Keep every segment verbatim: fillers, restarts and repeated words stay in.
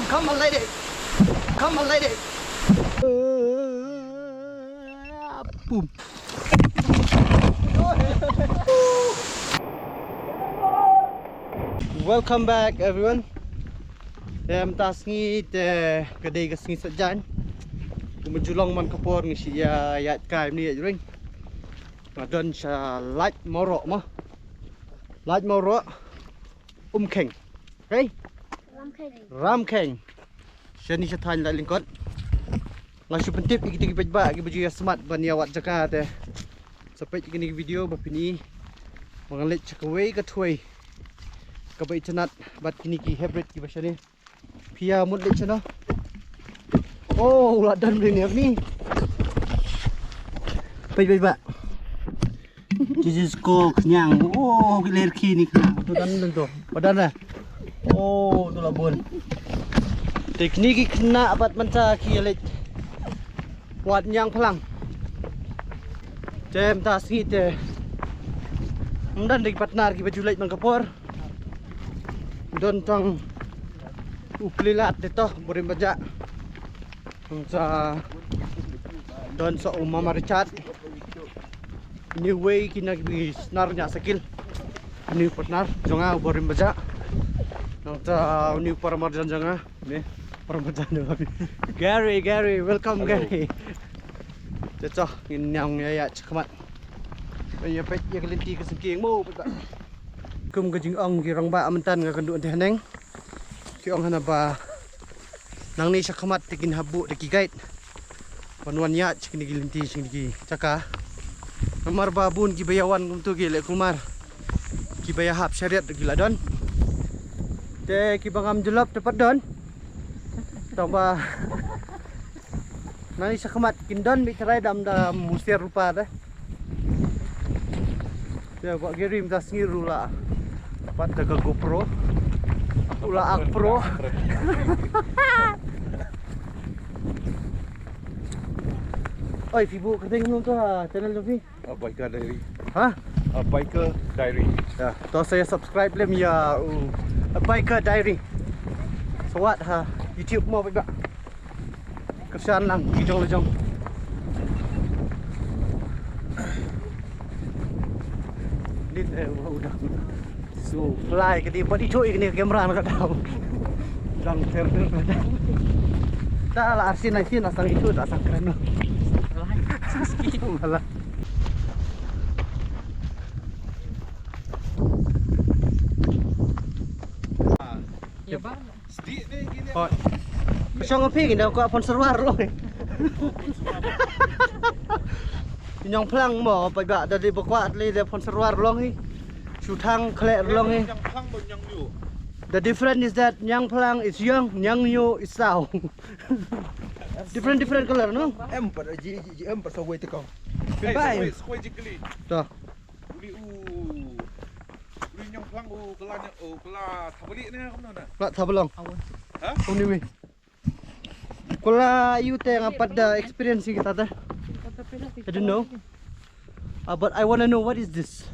Come on, lady. Come on, lady. Boom. Welcome back, everyone. Te mynta sngi te ka dei ka sngi Saitjaiñ. Kumba ju long man ka por ngi shu ïa ïaid kai mynne ïaid ruh. Nga don sha Laitumkhrah mo. Laitumkhrah. Umkheng. Hei? Ramkheng. Ramkheng. Shane sha thaiñ Laitumkhrah. Nga shu pyntip ïa kita ki paidbah kiba ju ïa smat ban ïa wad jaka te. Sa peit ïa kine ki video ba phin i ba ngan leit sha kawei ka thwei kaba itynnad bad kine ki hybrid kiba shane. Phi ïa mut leit shano? Oh, la don bri ni ni. Peit peit ba. Jisu ko khñiang. Oh, ki ler ki ni khñiang. To don don to. Ba don eh. Oh, to la bun. Te kine ki khynnah pat mynta ki ïa leit wad ñiangphlang. Te mynta sngi te ym don de ki partner kiba ju leit man ka por. Don tang u Pli Lat de to, Borim Bajah. Nangta don sa u Mama Richard. Une uwei kine ki snar ñiah cycle. Une u partner jong nga u Borim Bajah. Nangta une u para marjan jong nga. Ne, para marjan jong nga. Gary, Gary, welcome. Hello. Gary. Te to ngin ïa ïaid shakhmat. Ïa peit ïa ka lynti ka syngkien mo peit ba. Kum ka jingong ki rangbah mynta nga kynduh te haneng. Ki ong hana ba nangne shakhmat te kin hap buh da ki guide ban wan ïaid sha kine ki lynti sha kine ki jaka. Namar ba bun kiba ïa wan kumto ki leh kulmar, kiba ïa hap shariat ki la don. Te kiba ngam jyllop te pat don. Tang ba nangne shakhmat kin don beit trai dam da musiar rupa te. Te ba Gary mynta sngi ruh la pat da ka GoPro. U la ak pro. Oi, phi buh kyrteng kumno to ha channel jong phi? A Biker Diary. Ha? A Biker Diary. Ya, to sa ïa subscribe lem ïa u A Biker Diary. Sawat ha YouTube mo peit ba. Kyrshan lang ki jong la jong. Nit eh wa udah. So, fly ka dei pat itu ini kamera na ka dau. Dang ter ter. Ta la arsin ai sin asang itu ta asang kren. Malah. Ya ba. Hoi. Ka shong phi ngi da kwah pon syrwar long. Ñiangphlang mo peit ba da dei ba kwah lei da pon syrwar long hi. Shu thang khleh long hi. Ñiangphlang ba ñiangñiuh. The difference is that ñiangphlang is young, ñiangñiuh is saw. Different, different color, no? Em pat ji ji em pat sa wei te kong. Hey, bye. Sa wei, sa wei ji kli. To. Uli u. Uli ñiangphlang u kala ñiang u kala thabali ne kumno na? Kala thabalong. Ha? Uni wi. Kala yu te nga pat da experience kita te. I don't know. Ah, but I wanna know what is this.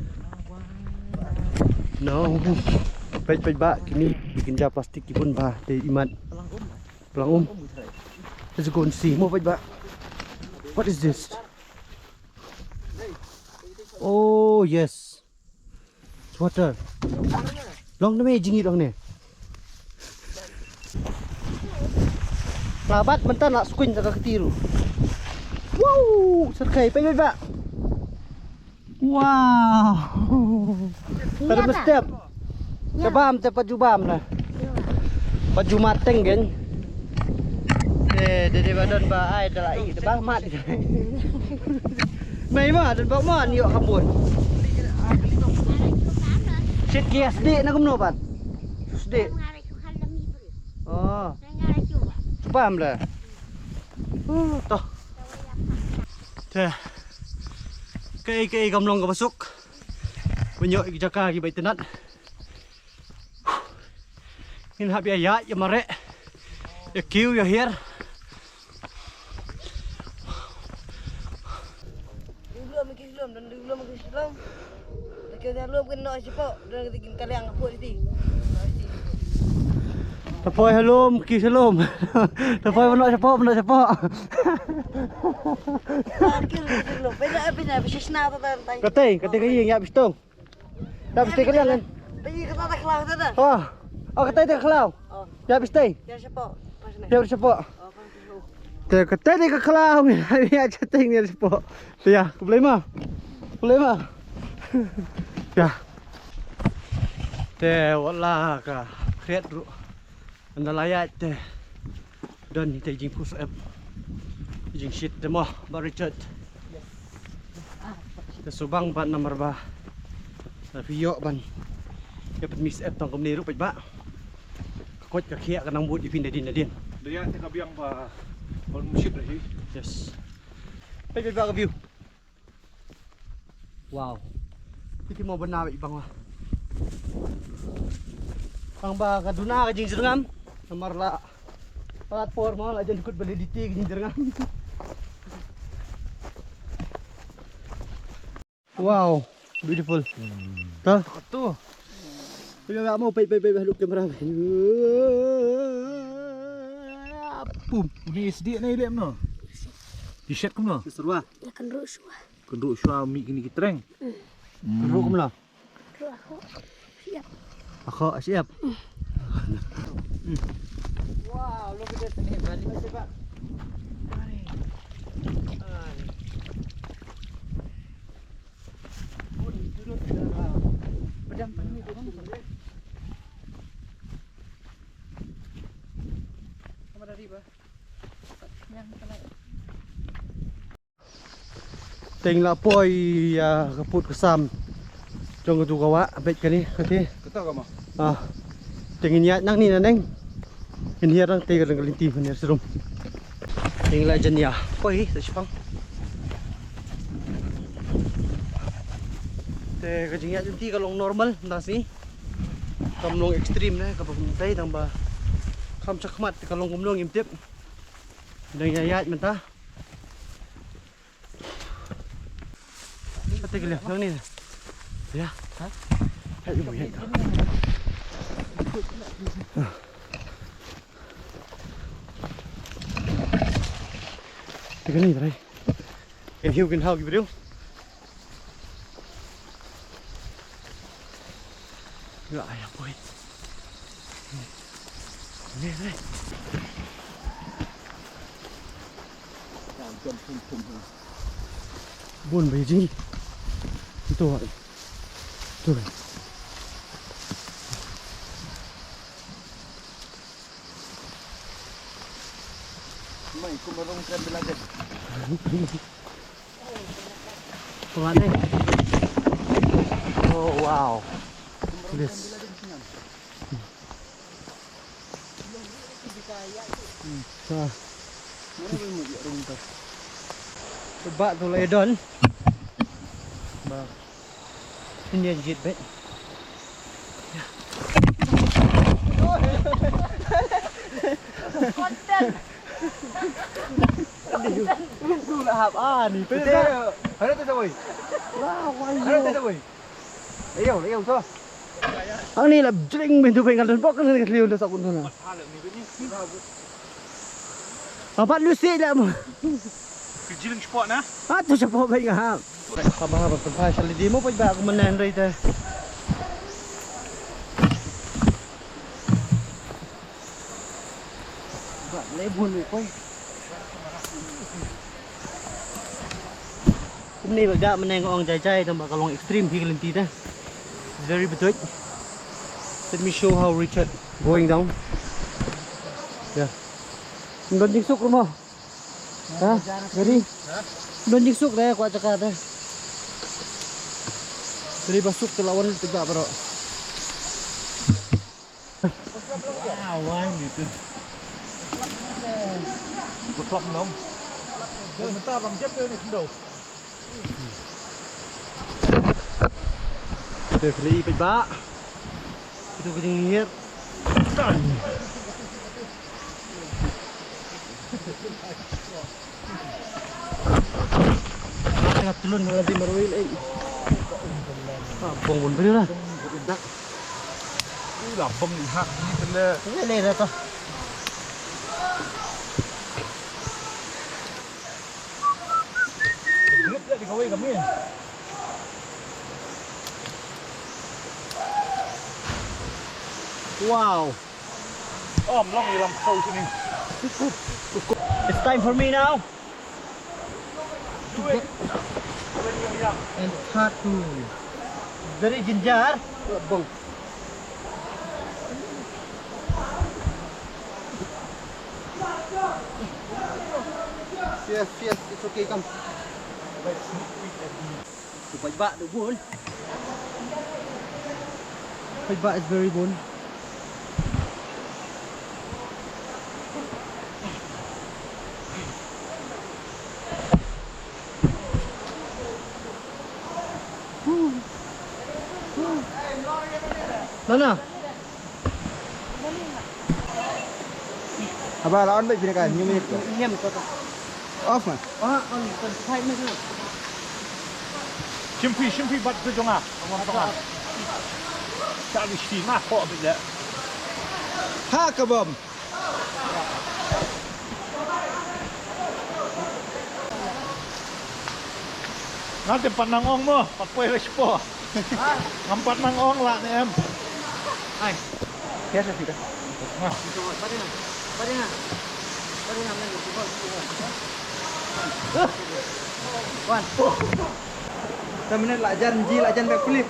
No. Peit peit ba kini bikin ja plastik ki bun ba te imat. Plang um. Let's go and see. Mo peit ba. What is this? Oh yes. Water. Long na me jingit long ne. Labat mentan la skuin ta ka kti ruh. Wow, serkai peit peit ba. Wow. Tar mestep. Te bam te pat ju bam na. Pat ju mat teng gen. Eh, dede ba don ba ai da la i te ba mat. Mai ma don ba man yo khambun. Sit ki sdi na kumno pat. Sdi. Oh. Ju bam la. Uh, to. Te. Kaei kaei kam long kaba suk. Ban ïoh ïa ki jaka kiba itynnad. Ngin hap ïa ïaid ïa mareh, ïa kiew ïa hiar. Lum ki lum, don lum ki lum. Laki nya lum kin noh sipok, don ki kin kaliang hapoh diti. Te poi ha lum, ki sha lum. Te poi ban noh shapoh, ban noh shapoh. Kata, kata ka ïing ïa pistol. Ïa pistol ka liang kan. Te kata ka khlaw, kata. Oh. Oh, kata ka khlaw. Oh. Ïa pistol. Ïa shapoh. Ïa shapoh. Oh, Te kata ka khlaw ngi ïa chatting ngi shapoh. Te ïa, khublei ma. Khublei ma. Ïa. Te wat la ka khriat ruh. Ynda la ïaid te don te jingpus ep. Jingshit te mo Bah Richard. Te subang bad namar ba la phi ïoh ban ïa pynmih ep tang kumne ruh peit ba. Ka koit ka khiah ka nang bud ïa phi nadien nadien. Da ïa te ka biang ba ban mushit lagi. Yes. Peit peit ba ka view. Wow. Phi te mo bana beit bang ba. Tang ba ka duna ka jingjyrngam. Namar la palat por mo la jan kut validity ka jingjyrngam. Wow, beautiful. Ta? Tu. Peit ba mo peit peit peit ba look camera. Pum. Uni S D na ilem no. T-shirt kumno? Serwa. Ïa kynruh shuwa. Kynruh shuwa mih kine ki treng. Kynruh kumno? Kynruh akhoh. Siap. Akhoh siap. Wow, look at this. Ni balik aja, Pak. Mari. Hai. Bun, turun. Pedang, pedang, pedang. Sama dari, Pak. Yang kena. Te ngi la poi ïa ka pud ka sam jong katu ka wah beit kane kate. Kata ka ma. Ah. Te ngin ïaid nangne nangne. Ngin hiar nangta ka dang ka lynti ngin hiar sharum. Te ngi la jan ïa poi sa shipang. Te ka jingïaid lynti ka long normal mynta sngi. Kam long extreme ne kaba kumtai tang ba kham shakhmat ka long kumno ngim tip. Dang ïaid ïaid mynta. Ate ka liang nangne. Ïa. Ha? Hai, ibu, ïa. Ate kane trai. Kin hiu kin hau ki briew. Ïa, ïa, boy. Ni, ni. Bun ba ïa jingim. Ito. Ito. Mai, kum ba rong kren bilang kan. Tengah ni. Oh, wow. This. Hmm, sa. Ba tu la don. Ba. Indian jet bet. Content. Lu la hap ani. Ada tu sawai. Lah, wai. Ada tu sawai. Ayo, ayo tu. Ang ni la jring ben tu ben ngal don bok kan ka liu da sakun tu na. Apa lu si la mo. Ka jring spot na. Ah, tu spot ben nga. Ka ba ba ka ba sha li di mo pa ba ku manan rai te. Ba le bun ni koi. Kumne ba ga mynne nga ong jai jai tang ba ka long extreme hi ka lynti te. It's very betoit. Let me show how Richard going down. Yeah. Don jingsuk ruh mo. Ha? Gari. Don jingsuk de kwah jaka te. Gari ba suk te la wan te ga baroh. Wah, wah, gitu. Beklap nom. Dah minta bang jep ni sendau. Te fli peit ba. Itu ka jingngeit. Tengah tulun lagi marwil eh. Ah, bong bun beri lah. Ui, la bong ni hak ni tele. Ini le dah tu. Wow. Om long ilam kau sini. It's time for me now. And part two. Very ginger. Bang. Yes, yes, it's okay, come. Paidbah da bun. Paidbah is very bun. Nana. Haba la on beit phi ne ka, hynñiew minit ko. Ngem ko to. Off man. Ah, on twenty-five minutes. Shim phi, shim phi bad tu jong nga. Amon jong nga. Sa li shi na ko bit le. Ha ka bom. Nga te pat nang ong mo, pat poi wei shpo. Ngam pat nang ong lah ne em. Ai. Biasa sih dah. Nah. Wan. Sa minit la jan ji, la jan backflip.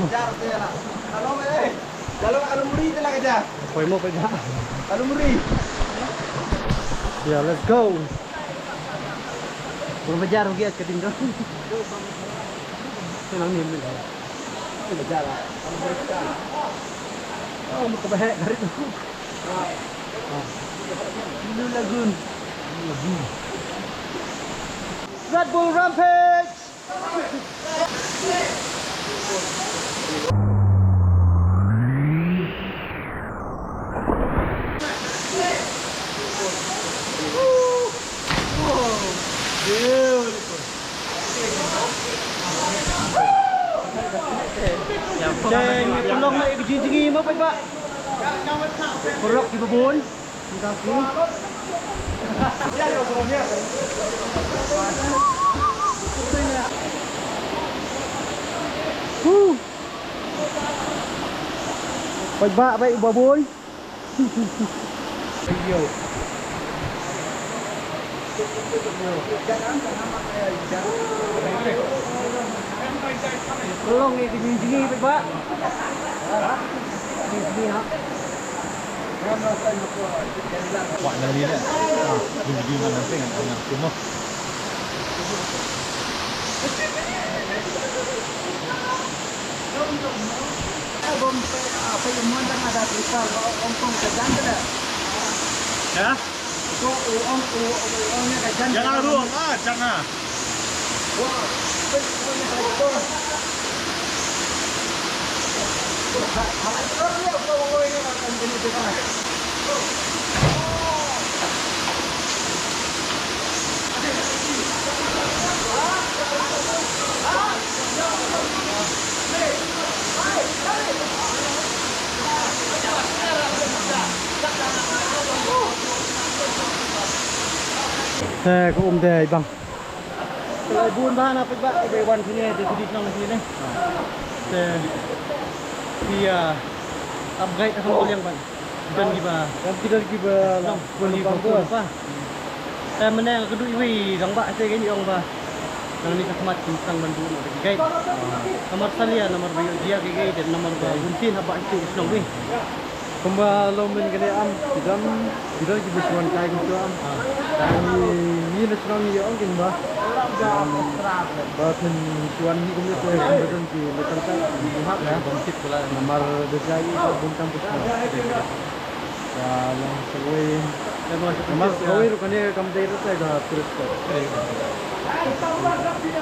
Jar te la. Kalau eh. Kalau alumuri te la kejar. Poi mo kejar. Alumuri. Ya, let's go. Pun bejar rugi ka ding tu. Tenang ni, ni. Bejar lah. Oh, muka bahek dari tu. Blue Lagoon. Red Bull Rampage. Te ngi pynlong na i ka jingjngi mo paidbah. Paralok kiba bun. Huh. Paidbah, paidbah babun. Ayo. Tolong ni, sini, sini, paidbah. Sini, sini, ha. Wah, dah lihat. Ah, video mana sih, kan? Tengok. Ya? Jangan ruang ah, jangan. Te ka um te bang. Te bun ba na peit ba, te wan sini, te sini nong sini. Te dia upgrade ka song liang ban. Don kiba. Don kiba kiba la. Don kiba ba. Te mynne ka dei iwei dang ba te kane ong ba. Nang ni ka khmat kin sang ban bu no ki guide. Namar salia, namar ba ïoh jia ki guide, namar ba bun tin haba ïoh shnong wi. Kumba long mynne kane am, ki don, ki don kiba shu wan kai ki shu am. Ngi, ngi na shnong ngi ong kin ba. Ba phin shu wan ngi kumne ko kum ba don ki local kai ki hap na. Namar da jai ki bun kam ki shnong. Ka long kawei. Namar kawei ruh kane kam dei ruh ka tourist spot.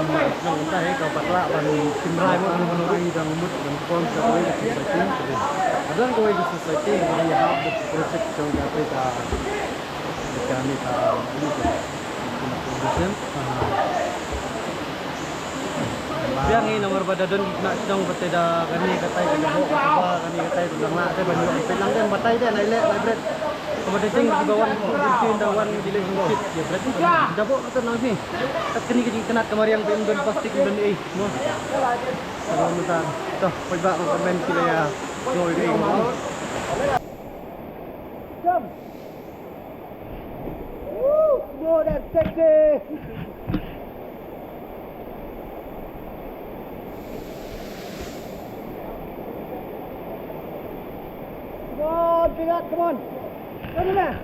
Namar ka long ka, eh, ka patla ban shim rai mo, ban ai dang mut ban form sa kawei ka society. Ka don kawei ka society, ban ïahap da project jong ka, ka, ka ni ka, ka tourism. Biang hi namar ba da don ki khynnah shnong ba te da kane katai ka jubor ka jubor kane katai ka dang lah te ban ïoh peit lang te batai te nai leh nai bret. Ka ba te jing ki ba wan ki ba wan ki leh ki shit ki bret. Da bok ka te nang hi. Kat kane ka jingkynat ka mariang ba im don plastik im don ei. Mo. Ka ba mynta. Toh, peit ba ka men ki la ïa. Ngoi dei ngoi. Jump. Woo! Go, that's sexy! Come on, big up, come on! Come on, man!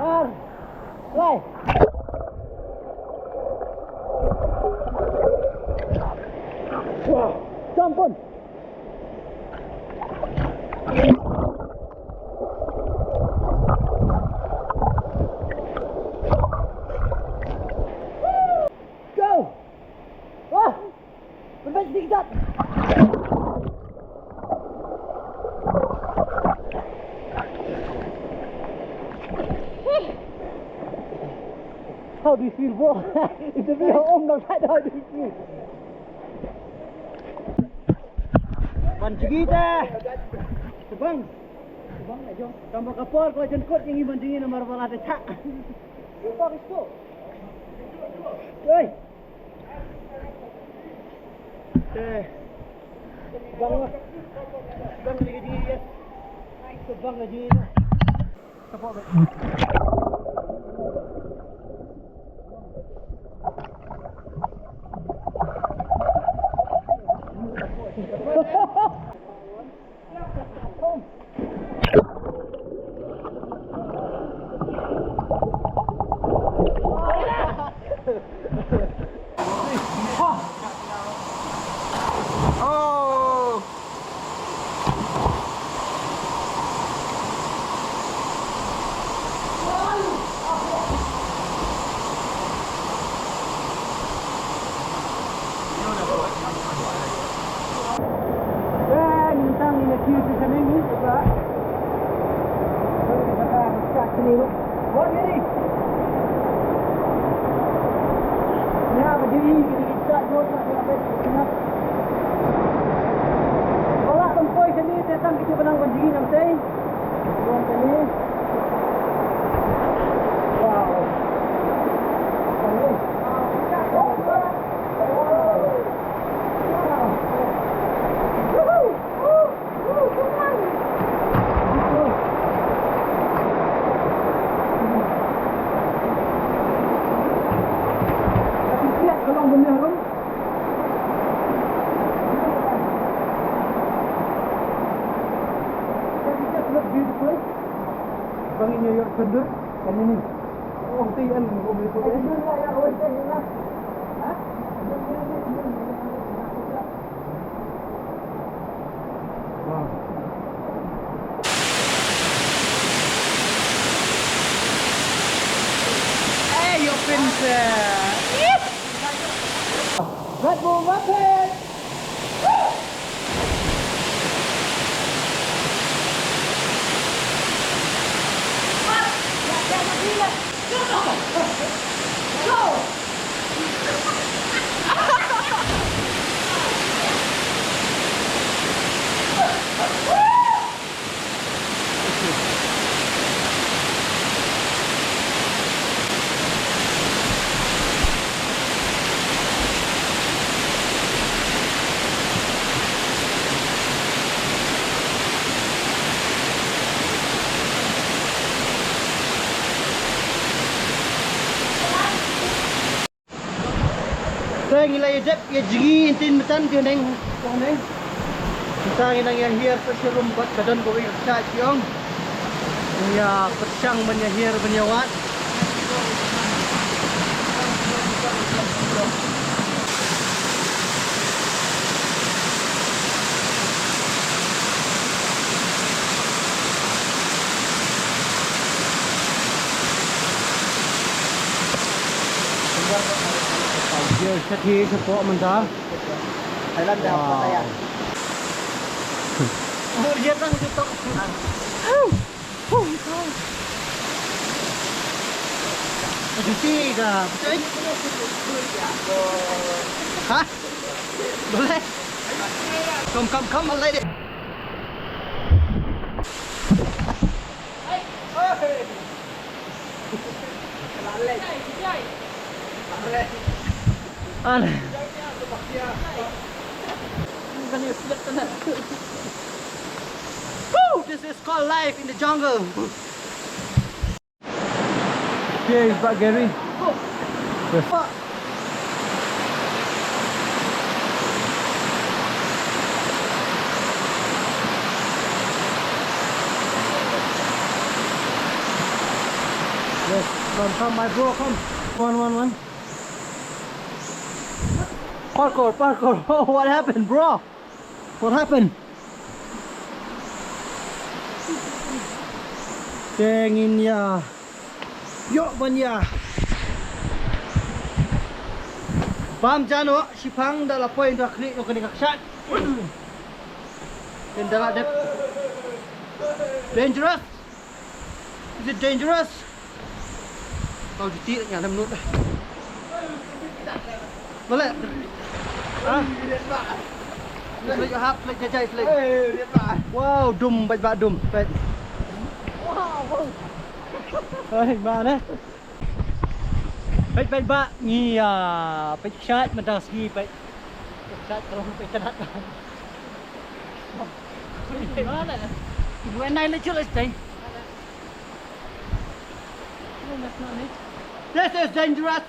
Ar. Lai. Jump on. Go. Wah. Perfect, dik, dak. How do you feel, bro? Interview, how, um, no, how do you feel? Ban jngi te. Tebang. Tebang la jong. Tang ba ka por ka la jan kut ïa ngi ban jngi namar ba la da chah. Ka por is to. Oi. Te. Bang lah. Bang lagi dingin ya. Bang lagi dingin. Tepuk, Bek. Oh. That is just look beautiful. Bang in New York Thunder, kan ini. Oh, ti an ko beautiful. Wow. Hey, your friends. Red Bull Rapid. Te ngi la ïa dep ïa jngi, ïa tin metan te neng, te neng. Te ngi nang ïa hiar sa shi rum bad ka don kawei ka kjat ki ong. Ngi ïa pyrshang ban ïa hiar ban ïa wad. Ïa, sha ki shapoh mynta. Thailand dah. Wow. Apa saya? Bor ye tang tu tok. Au. Au. Cuti ka. Betul. Ha? Boleh? Come, come, come, boleh deh. An. Woo! This is called life in the jungle. Here is Pak Gary. Yes. Yes, come, come, my bro, come. One, one, one. Parkour, parkour. Oh, what happened, bro? What happened? Te ngin ïa ïoh ban ïa bam ja noh, shiphang da la poi da khlieh noh kane ka kshaid. Te da la dep. Dangerous. Is it dangerous? Tau juti dah nyalem nut dah. Boleh. Ha? Plek hap, plek jajai, plek. Wow, dum, bait ba dum, bait. Wow. Hai, mana? Bait, bait ba ngi, ah, bait shat, madas ngi, bait. Shat, kalau bait shat. Mana? When I let you, let's stay. This is dangerous.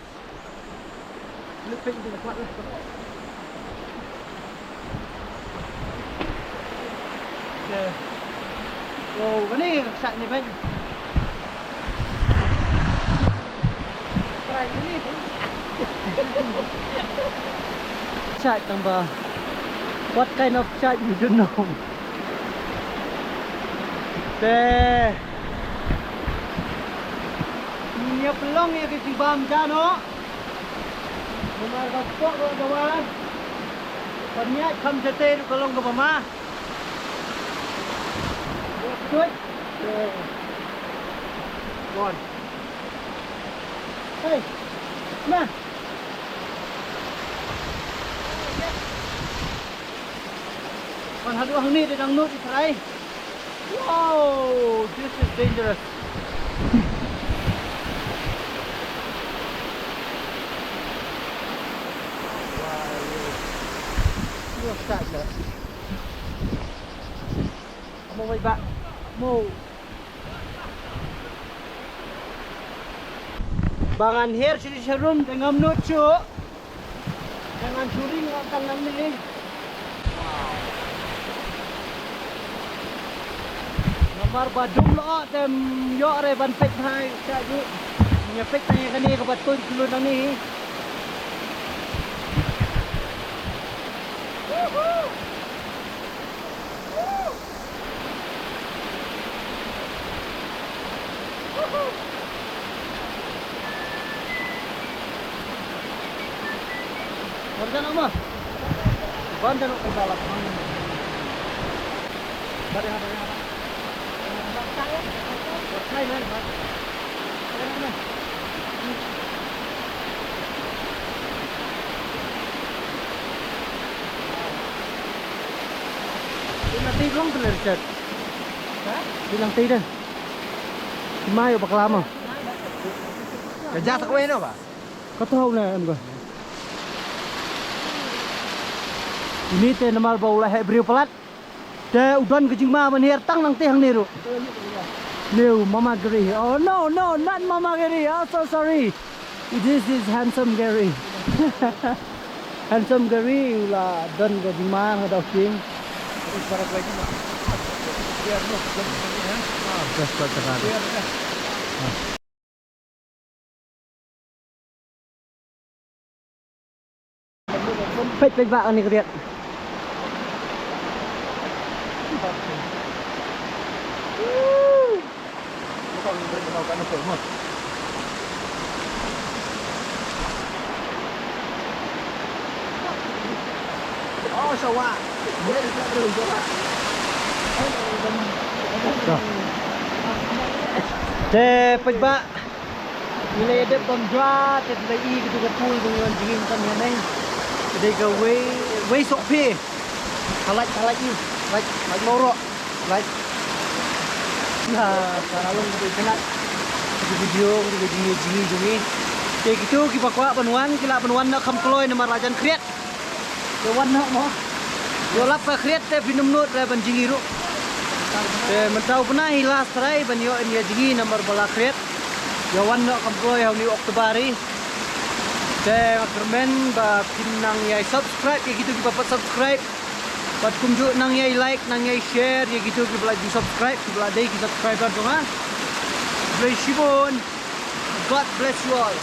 Oh, kane ka kshaid ne, Ben. Kshaid tang ba. What kind of kshaid, we don't know. Te ngi ïa pynlong ïa ka jingbam ja noh. Namar ka spok ka dawa. Ka ïaid kham jatei ruh ka long kaba ma. Good. One. Hey. Na. Wan haduh hangne te dang nud i trai. Wow, this is dangerous. Wow. What's that? Mo wei ba. Mo. Ba ngan her sha ri sha rum te ngam nud shuh. Te ngan shu ring noh tang nangne. Namar ba dum lyoh te ym ïoh re ban peit bha sha juh. Ïa peit tang ïa kane kaba tuid klun nangne. Woohoo! Ban jano ma? Ban jano ka dalam. Bade ha, bade ha. Bade ha, bade ha. Ina ti long pynleh Richard. Ha? Ti lang ti de. Ti mai bakla mo. Ka ja sa kawei no ba? Ka thaw na em ko. Ini te namar ba u la heh briew palat. Te u don ka jingma ban hiar tang nangte hangne ruh. New Mama Gary. Oh no, no, not Mama Gary. Oh, so sorry. This is Handsome Gary. Handsome Gary u la don ka jingma ha Dawking. Just got the Peit, peit ba kane ka riat. Oh, sawa. Dia dekat tu, sawa. Te paidbah, ngi la dep bam jua te ngi la i kito ka pool ba ngi wan jngi mynta hangne. Te dei kawei, wei Sohphe. Ka lait, ka lait ïa, lait, lait Mawroh, lait. Na, ka la long kito ka lait. Kito ki video, kito ki jingïa jngi jong ngi. Te kito kiba kwah ban wan, ki lah ban wan noh kham kloi namar la jan khriat. Te wan noh mo. Ïoh lap ka khriat te phin ym nud re ban jngi ruh. Te mynta u bnai hi last try ban ïoh ïa jngi namar ba la khriat. Ïoh wan noh kham kloi ha une u October hi. Te nga kyrmen ba phin nang ïai subscribe ïa kito kiba pat subscribe. Bad kumjuh nang ïai like, nang ïai share ïa kito kiba la ju subscribe, kiba la dei ki subscriber jong nga. Khublei shibun. God bless you all.